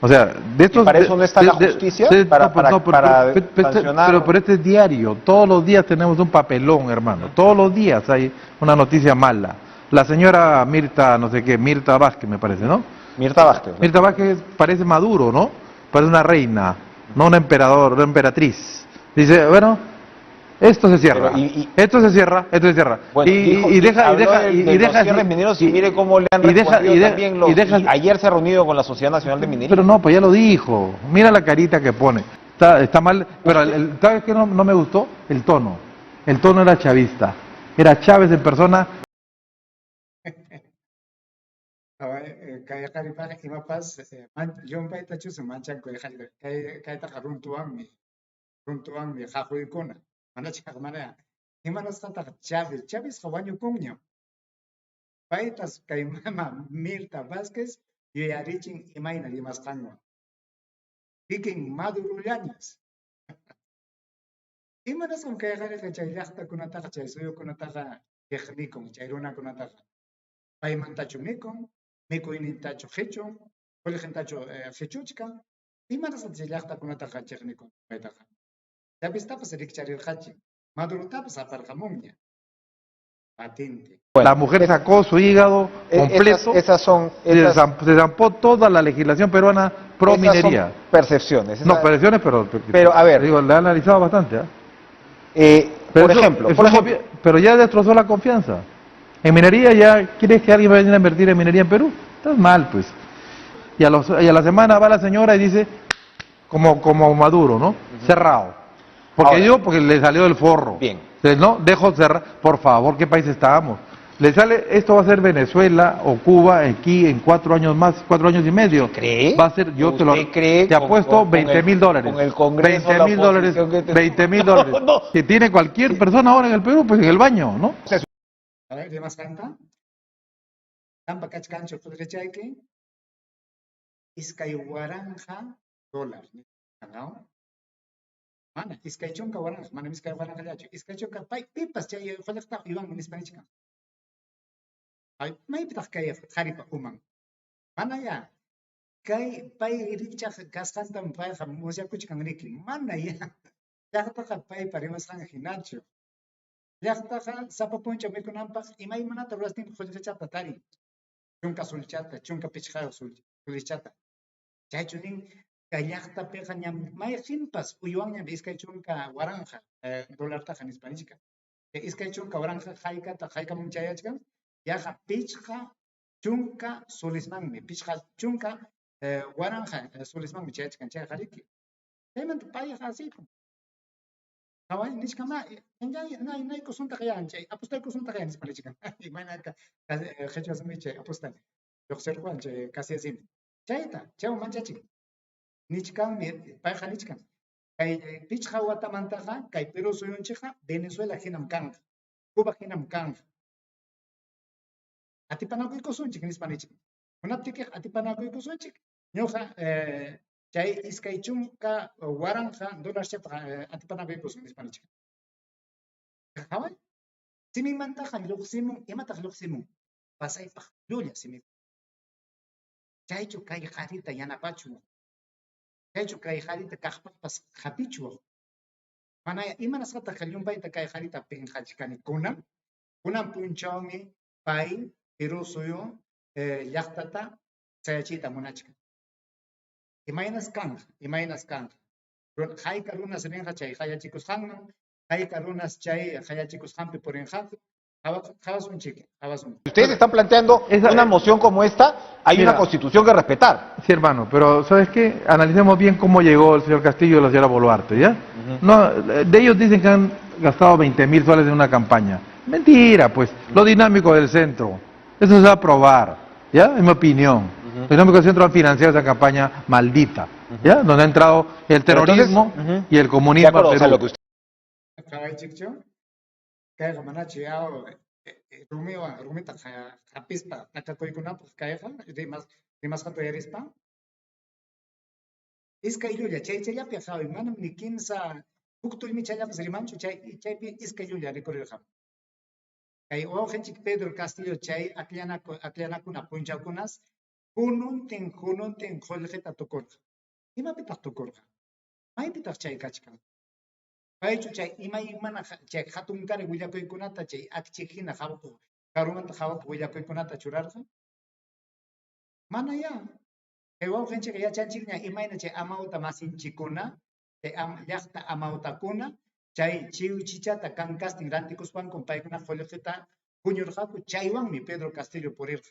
O sea, de estos... ¿Y para eso no está la justicia? No, pues, no, pero, Para pero, sancionar. pero este es diario, todos los días tenemos un papelón, hermano, todos los días hay una noticia mala. La señora Mirta, no sé qué, Mirta Vázquez me parece, ¿no? Mirta Vázquez, ¿no? Mirta Vázquez parece Maduro, ¿no? Parece una reina, no un emperador, una emperatriz. Dice, bueno, esto se cierra, Pero, esto se cierra, esto se cierra. Bueno, dijo, Y deja, y habló deja, de y los deja cierres mineros y mire cómo le han y deja, respondido y también los, y deja, y ayer se ha reunido con la Sociedad Nacional de Minería. Pero no, pues ya lo dijo. Mira la carita que pone. Está mal, pero ¿sabes qué no me gustó? El tono. El tono era chavista. Era Chávez en persona. Kay qharipaq imapas llumpaytachusun manchanku kay kaytaqa runtuwanmi qaquykuna manachaq mana imanasqataq Chávez Chávezqa wañukunñam paytas kay mama Mirta Vázquez yuyarichin imayna rimasqanwan kikin Madurollañas imanasqam kay qhariqa chay llaqtakunataqa chay suyukunataqa chiqnikun chay runakunataqa paymantachu mikun mikuynintachu qichun qullqintachu qichuchkan imanasqataq chay llaqtakunataqa chiqnikun paytaqa Chaveztapas rikcharirqachin Madurotapas aparqamunña patente. La mujer sacó su hígado completo. Esas son, Se zampó toda la legislación peruana pro esas son minería. percepciones. No, percepciones, pero, Pero, a ver. Digo, le ha analizado bastante. ¿Ah? Pero Por ejemplo, eso por ejemplo, pero ya destrozó la confianza. En minería ya, ¿quieres que alguien vaya a invertir en minería en Perú? Estás mal, pues. Y a la semana va la señora y dice, como Maduro, ¿no? Cerrado. Porque Ahora. digo, porque le salió del forro. Bien. Entonces, no, dejo cerrar. Por favor, ¿qué país estábamos? Le sale, esto va a ser Venezuela o Cuba aquí en 4 años más, 4 años y medio. ¿Cree? Va a ser, yo te lo ¿Usted cree te apuesto 20 mil dólares. con el Congreso, 20 la mil dólares, oposición que te- 20 mil No, dólares. no. Que tiene cualquier persona ahora en el Perú, pues en el baño, ¿no? A ver, rimasqanta qampa kachkanchu qullqichayki 2000 dólar ¿no? Mana 20,000 manam 2000llachu 20 pay pipas chay qullqitaqa uywanman nispa nichkan ay maypitaq kay qharipa uman mana ya kay pay rikchaq kasqantam payqa musyakuchkan riki mana ya llaqtaqa paypa rimasqan hinachu. Llaqtaqa sapa punchaw mikunanpaq imaymanata rurastinpi qullqichata tarin. Chunka sulchata, 15 sulichata. Chaychu nin kay llaqtapiqa ñam mayqinpas uywanñam 20,000 dolartaqa nispa nichkan. Chay 20,000 haykata haykaman chayachkan yaqa 50 solismanmi, 50,000 solismanmi chayachkan chayqa riki. Chaymanta payqa asiypun. Qhaway nichkan ma naykusuntaq ya chay apostaykusuntaq ya nispa nichkan. Imayna qhichwa simi chay apostay lluqsirquwan chay casi simi. Chayta chaywan manchachin. Nichkanmi payqa nichkan. Kay 5 watamantaqa kay Perú suyunchikqa Venezuela hinam kanqa, Cuba hinam kanqa. Atipanakuykusunchik nispa nichkan. Munaptikiqa atipanakuykusunchik ñuqa chay 20,000 dolarchata atipanakuykusun nispa nichkan. Qhaway, siminmantaqa lluqsimun, imataq lluqsimun? Pasaypaq llulla simi. Chaychu kay qharita yanapachuwan? Chaychu kay qharita kaqpaqpas hapichuwan? Mana imanasqataq llumpayta kay qharita pinqachkani kunan? Kunan punchawmi pay Perú suyu llaqtata sayachiyta munachkan. Imaynas kanqa, imaynas kanqa. Hayka runas rinqa chay qayachikusqanman, hayka runas chay qayachikusqanpi purinqaku. Qhawasunchik, qhawasun. Ustedes están planteando una moción como esta, hay Mira, una constitución que respetar. Sí, hermano, pero ¿sabes qué? Analicemos bien cómo llegó el señor Castillo y la señora Boluarte, ¿ya? No, de ellos dicen que han gastado 20.000 soles en una campaña. Mentira, pues, lo dinámico del centro. Eso se va a probar, ¿ya? En mi opinión. Los dinámicos del centro han financiado esa campaña maldita, ¿ya? Donde ha entrado el Pero entonces, terrorismo y el De comunismo acuerdo, al o sea, Perú. lo que usted Qhawaychikchu, kayqa manachu yaw rumiwan rumita hapispa takakuykunapaq kayqa rimasqata uyarispa. Iskay llulla chaychallapi qhaway, manam ni kimsa huk tullmichallapas rimanchu, chaypi iskay llulla rikurirqan. Kay wawqinchik Pedro Castillo chay akllanakuna punchawkunas hununtin hununtin qullqita tukurqa. Imapitaq tukurqa? Maypitaq chay kachkan? Paychu chay imaymana chay hatunkari willakuykunata chay akchi hina hawakuq karumanta hawakuq willakuykunata churarqa? Mana ya. Kay wawqinchikqa yachanchikña imayna chay amawta masinchikuna, chay llaqta amawtakuna, chay chiwchichata kankastin rantikuspankum paykuna qullqita huñurqaku, chaywanmi Pedro Castillo purirqa.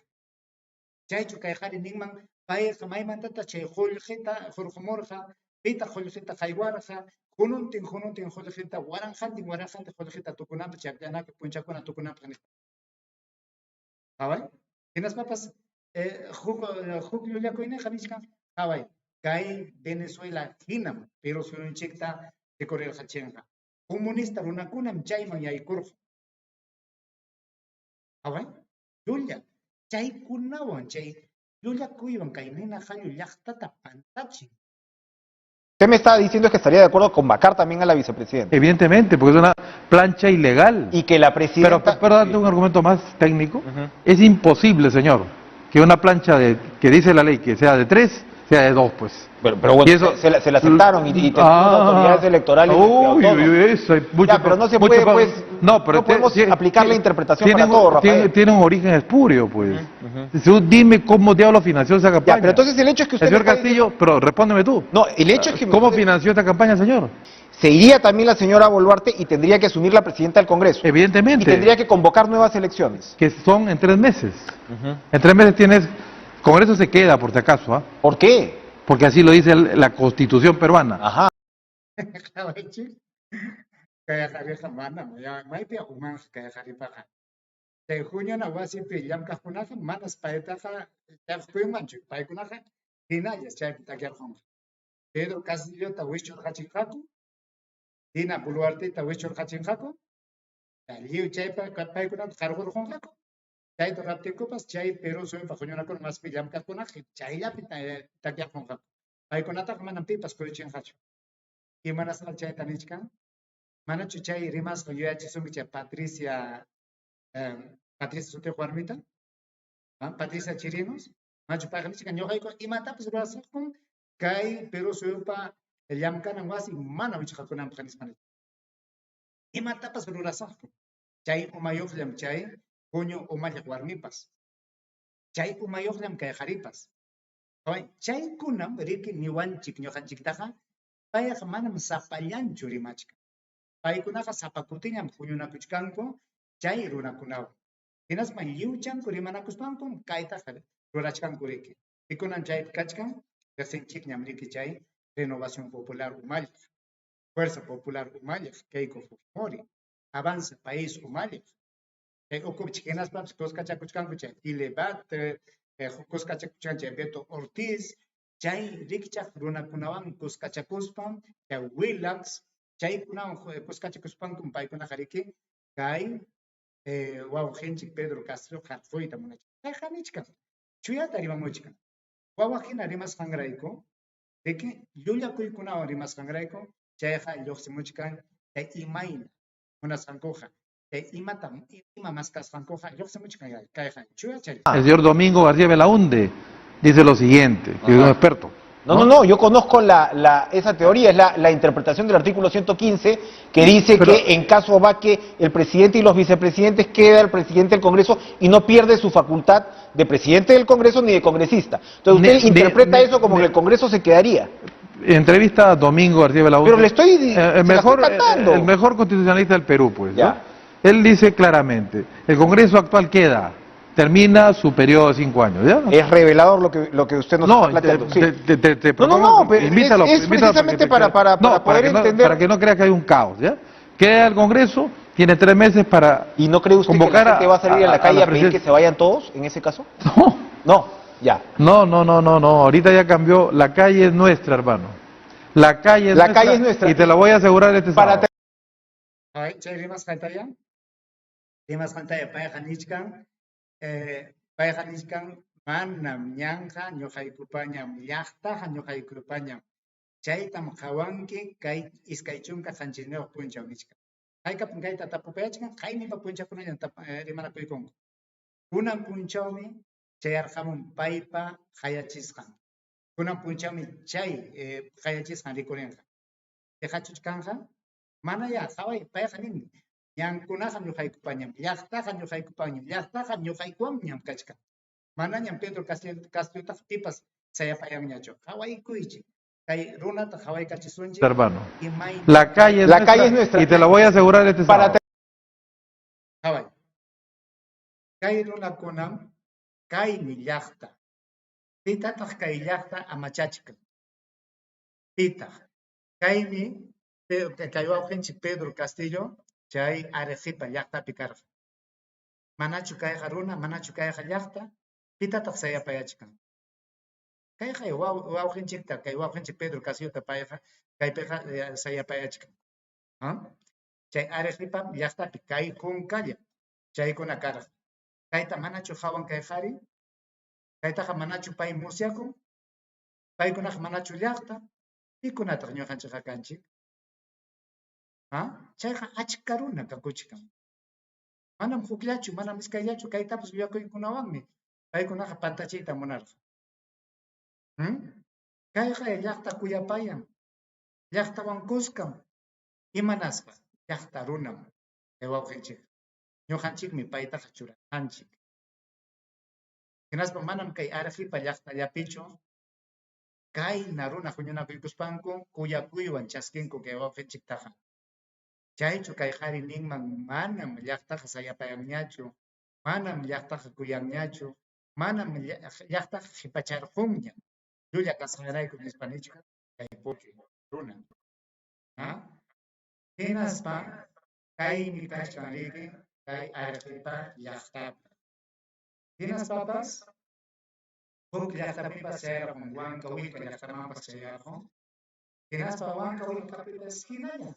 Chaychu kay qhari ninman payqa maymantataq chay qullqita hurqumurqa, pitaq qullqita haywarqa, hununtin hununtin qullqita waranqantin waranqantin qullqita tukunanpaq chay akllanakun punchakuna tukunanpaq nispa. Qhaway. Hinaspapas huk llullakuyninqa nichkan, qhaway, kay Venezuela hinam Perú suyunchikta rikurirqachinqa. Comunista runakunam chayman yaykurqa. Qhaway, llulla. Chaykunawan chay llullakuywan kay nina qallu llaqtata pantachin. Usted me está diciendo que estaría de acuerdo con vacar también a la vicepresidenta. Evidentemente, porque es una plancha ilegal. Y que la presidenta... Pero date un argumento más técnico. Es imposible, señor, que una plancha que dice la ley que sea de 3, sea de 2, pues. Pero bueno, Y eso se la aceptaron y tenemos autoridades electorales Uy, autónomas. uy, eso, hay mucho Ya, pero no se mucho puede, pa- pues, no, pero no podemos aplicar la interpretación para todo, Rafael. Tiene un origen espurio, pues. Tú dime cómo diablo financió esa campaña. Ya, pero entonces el hecho es que usted El señor me está Castillo, diciendo pero respóndeme tú. No, el hecho es que ¿Cómo usted financió esta campaña, señor? Se iría también la señora Boluarte y tendría que asumir la presidenta del Congreso. Evidentemente. Y tendría que convocar nuevas elecciones. Que son en 3 meses. En 3 meses tienes... Congreso se queda, por si acaso, ¿ah? ¿Por qué? Porque así lo dice la Constitución peruana. Kay qhariqa manam, ya maypi umanqa kay qharipaqa. Chay huñuna wasipi llamk'aqkunaqa manas paytaqa llaqpuymanchu, paykunaqa hinallas chaypi takyarqunqa. Pedro Castillota wischurqachinqaku, Dina Boluarteta wischurqachinqaku, lliw chaypa paykunata qarqurqunqaku. Chayta raptinkupas chay Perú suyupa huñunakuna wasipi llamk'aqkunaqa chayllapi takyarqunqaku. Paykunataqa manam pipas kuyuchinqachu. Imanasqa chayta nichkan? Manachu chay rimasqa yuyachisunki chay Patricia sutiyuq warmita? Patricia Chirinos? Manachu payqa nichkan ñuqayku imatapas rurasaqkum kay Perú suyupa llamk'anan wasi mana wichqakunanpaq nispa nichkan. Imatapas rurasaqkum. Chay umayuqllam chay huñu umalliq warmipas. Chay umayuqllam kay qharipas. Chaykunam riki niwanchik ñuqanchiktaqa payqa manam sapallanchu rimachkan. Paykunaqa sapa kutillam huñunakuchkanku chay runakunawan. Hinaspa lliwchanku rimanakuspankum kaytaqa rurachkanku riki. Pikunam chaypi kachkan? Riqsinchikñam riki chay Renovación Popular umalliq, Fuerza Popular umalliq, Keiko Fujimori, Avanza País umalliq. Chay ukupi hinaspapas kuskachakuchkanku chay Tilly Bat, kuskachakuchkan chay Beto Ortiz, chay rikchaq runakunawan kuskachakuspam, chay Willax, chaykunawan kuskachakuspankum paykunaqa riki kay wawqinchik Pedro Castillo qarquyta munachkan. Payqa nichkan, chuyata rimamuchkan. Wawa hina rimasqanrayku, riki llullakuykunawan rimasqanrayku, chayqa lluqsimuchkan chay imayna munasqankuqa, chay imata ima maskasqankuqa lluqsimuchkan kayqa chuya chay. El señor Domingo García Belaúnde dice lo siguiente, que es un experto. No, no, no, yo conozco esa teoría, es la interpretación del artículo 115 que dice que en caso va que el presidente y los vicepresidentes queda el presidente del Congreso y no pierde su facultad de presidente del Congreso ni de congresista. Entonces usted interpreta eso como que el Congreso se quedaría. Entrevista a Domingo García Belaúnde. Pero le estoy, se la estoy cantando. El mejor constitucionalista del Perú, pues, ¿no? Ya. Él dice claramente, el Congreso actual queda, termina su periodo de 5 años, ¿ya? Es revelador lo que usted nos No, está planteando. Sí. te No, no, propongo, no, pero invítalo, es invítalo para precisamente que te crea. para No, para poder que no, entender. Para que no crea que hay un caos, ¿ya? Queda el Congreso, tiene 3 meses para ¿Y no cree usted que la convocar gente va a salir a la a calle la a pedir que presidencia. se vayan todos en ese caso? No. No, ya. No, no, no, no, no. Ahorita ya cambió. La calle es nuestra, hermano. La calle es La nuestra. calle es nuestra. Y te la voy a asegurar este Para sábado. Ay, chay rimasqantaya. Rimasqantaya payqa nichkan, payqa nichkan manam ñanqa ñuqaykupañam, llaqtaqa ñuqaykupañam. Chaytam qhawanki kay 27 punchaw nichkan. Haykapim kayta tapupayachkan, qayninpa punchawkunallam rimanakuykunku. Kunan punchawmi chayarqamun paypa qayachisqan. Kunan punchawmi chay qayachisqan rikurinqa. Piqachuchkanqa? Mana ya, qhaway, payqa nin, ñankunaqa ñuqaykupañam, llaqtaqa ñuqaykupañam, llaqtaqa ñuqaykuwanñam kachkan. Manañam Pedro Castillotaqa pipas sayapayanñachu. Qhawaykuychik. Kay runata qhawaykachisunchik. Hermano. Imayna La calle es La nuestra calle es nuestra. Y te la voy a asegurar este Para sábado. Qhaway. Kay runakunam kaymi llaqta. Pitataq kay llaqta amachachkan? Pitaq. Kaymi kay wawqinchik Pedro Castillo chay Arequipa llaqtapi karqa. Manachu kayqa runa, manachu kayqa llaqta? Pitataq sayapayachkan? Kayqa wawqinchikta, kay wawqinchik Pedro Castillota payqa kaypiqa sayapayachkan. ¿Ah? Chay Arequipa llaqtapi kay kunkalla chaykuna karqa. Kayta manachu qhawan kay qhari? Kaytaqa manachu pay musyakun? Paykunaqa manachu llaqta? Pikunataq ñuqanchikqa kanchik? ¿Ah? Chayqa achka runa kakuchkan. Manam hukllachu, manam iskayllachu, kaytapas llullakuykunawanmi paykunaqa pantachiyta munarqa. Kayqa llaqta kuyapayan, llaqtawan kuskam, imanaspa llaqta runam kay wawqinchik. Ñuqanchikmi paytaqa churarqanchik. Hinaspa manam kay Arequipa llaqtallapichu kayna runa huñunakuykuspanku kuyakuywan chaskinku kay wawqinchiktaqa. Chaychu kay qhari ninman manam llaqtaqa sayapayanñachu, manam llaqtaqa kuyanñachu, manam llaqtaqa qhipacharqunña. Llulla kasqanrayku nispa nichkan kay puki runa. ¿Ah? Hinaspa kaymi kachkan riki kay Arequipa llaqtapi. Hinaspapas huk llaqtapipas chayarqun, Huancahuilca llaqtamanpas chayarqun. Hinaspa Huancahuilcapipas hinalla.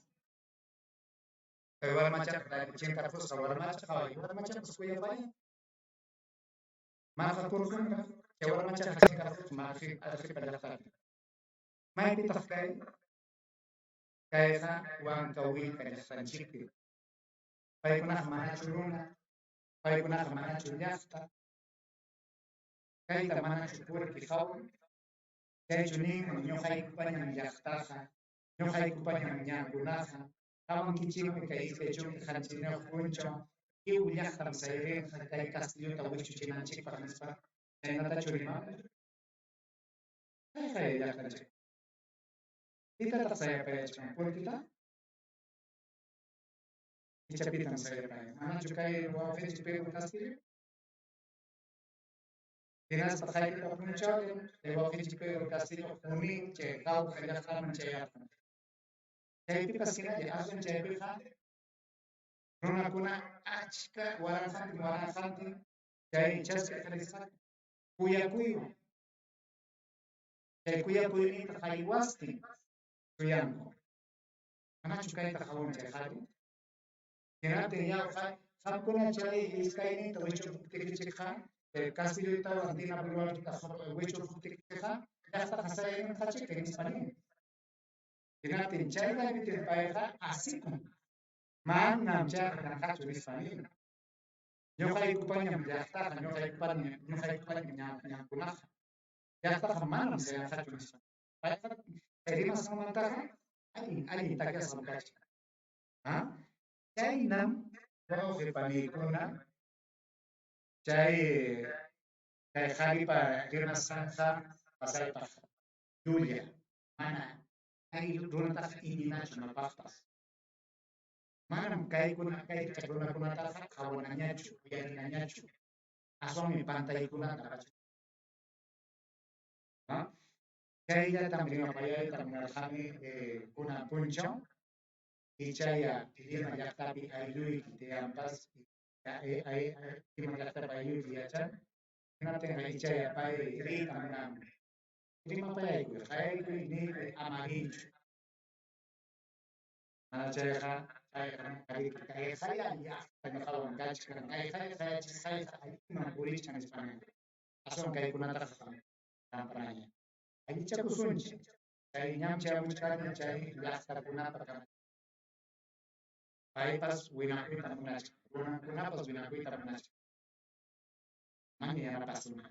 Kay warmachaqa chinkarqusqa warmacha qhaway, warmachapas kuyapayan. Maqakurqanqa chay warmachaqa chinkarqusqa Arequipa llaqtapi. Maypitaq kay? Kayqa Huancahuilca llaqtanchikpi. Paykunaqa manachu runa, paykunaqa manachu llaqta. Kayta manachu purki qhawan. Chaychu ninman ñuqaykupañam llaqtaqa, ñuqaykupañam ñankunaqa. Qhawankichikmi kay 27 punchaw Lliw llaqtam sayarinqa kay Castillota wischuchinanchikpaq nispa, chaynatachu rimanqa? Kayqaya llaqtanchik. Pitataq sayapayachkan? Pulkita? Icha pitam sayapayan? Manachu kay wawqinchik Pedro Castillo? Hinaspa hayk'aqa punchawllam chay wawqinchik Pedro Castillo Junín chay Jauja llaqtaman chayarqan. Chaypipas hinalla aswan chaypiqa runakuna achka waranqantin waranqantin chay chaskiq risqaku kuyakuywan. Chay kuyakuyninta haywastin suyanku. Manachu kayta qawan chay qhari? Hinaptin yaw qamkuna chay iskayninta wichurquptikichikqa, chay Castillotawan Dina Boluarteta wichurquptikichikqa llaqtaqa sayarinqachiki nispa nin. Hinaptin chay raymitin payqa asikun. Manam chayqa kanqachu nispa nin. Ñuqaykupañam llaqtaqa, ñuqaykupañam ñuqaykupañam ñankunaqa. Llaqtaqa manam sayanqachu nispa. Payqa chay rimasqanmantaqa allin allin takyasqam kachkan. ¿Ah? Chaynam wawqi paniykuna chay kay qharipa rimasqanqa pasaypaq llulla, mana kay runataqa iñinachu imapaqpas. Manam kaykuna kay runakunataqa qawanañachu, uyarinañachu. Aswanmi pantaykunata apachun. ¿Ah? Chayllatam rimapayayta munarqani kunan punchaw ichaya Lima llaqtapi aylluyki tiyanpas, Lima llaqtapi aylluyki yachan, hinaptinqa ichaya pay riyta munanman. Rimapayaykuy, qayaykuy, niykuy, ama riychu. Mana chayqa, chayqa riki kayqaya llaqta ñuqawan kachkan, kayqaya qayachisqayqa allinman purichkan nispa ninqa. Aswan kaykunataqa qamparaña. Allichakusunchik. Chay ñam chayamuchkanña chay llaqtakunapa kamachikuynin. Paypas winakuyta munachkan, runankunapas winakuyta munachkan. Maña yanapasuna.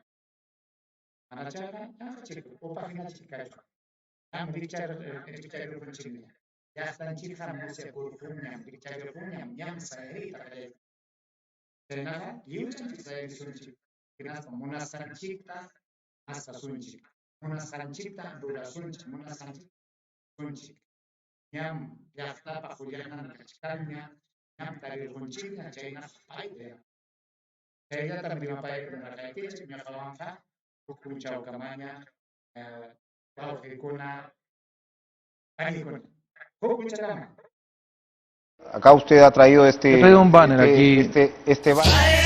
Mana chayqa yanqachik upa hinachik kachwan. Ñam rikcharirqunchikña. Llaqtanchikqa musyakurqunñam, rikcharirqunñam, ñam sayariyta qallaykun. Chaynaqa lliwchanchik sayarisunchik, hinaspa munasqanchikta maskasunchik, munasqanchikta rurasunchik, munasqanchikta sunchik. Ñam llaqtapa qullanan kachkanña, ñam tarirqunchikña, chaynaqa payta yanapasunchik. Chayllatam rimapayta munarqaykichik, ñuqawanqa huk punchawkamaña wawqikuna, panikuna. Huk punchawkama. Acá usted ha traído He traído un banner aquí. este banner.